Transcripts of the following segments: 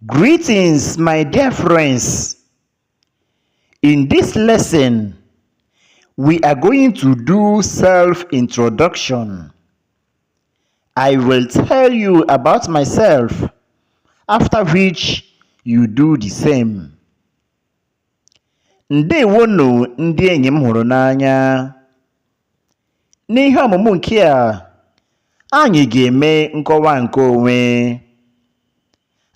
Greetings, my dear friends. In this lesson, we are going to do self-introduction. I will tell you about myself, after which you do the same. Ndewonu ndị enyi m hụrụ n'anya. N'ihe ọmụmụ nke a, anyị ga-eme nkọwa nke onwe.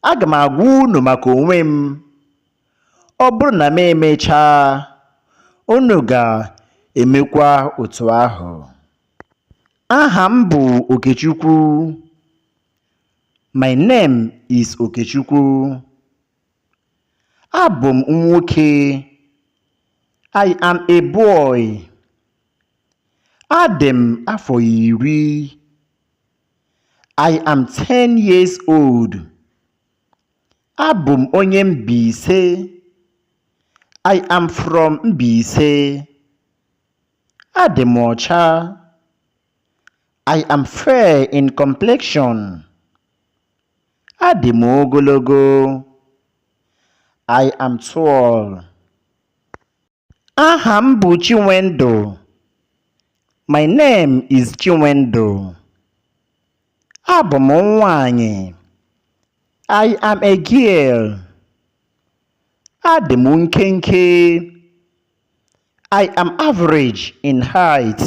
Aga m agwa unu maka onwe m. Ọ bụrụ na m emechaa, unu ga-emekwa otu ahụ. Aha m bụ Okechukwu. My name is Okechukwu. Abụ m nwoke. I am a boy. Adị m afọ 10. I am 10 years old. Abụ m onye Mbaise. I am from Mbaise. Adị m ọcha. I am fair in complexion. Adị m ogologo. I am tall. Aha m bụ Chinwendu. My name is Chinwendu. Abụ m nwanyị. I am a girl. Adị m nkenke. I am average in height.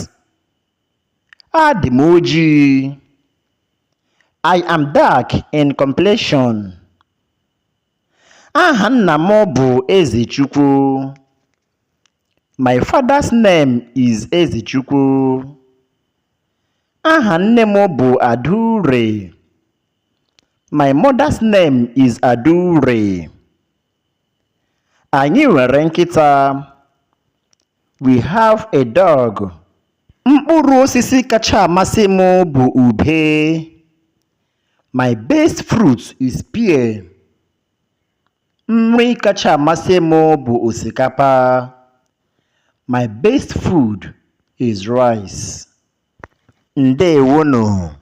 Adị m ojii. I am dark in complexion. Aha nna m bụ Ezechukwu. My father's name is Ezechukwu. Aha nne m bụ Adaure. My mother's name is Adaure. Anyị nwere nkịta. We have a dog. Mkpụrụ osisi kacha amasị m bụ ube. My best fruit is pear. Nri kacha amasị m bụ osikapa. My best food is rice. Ndewonu.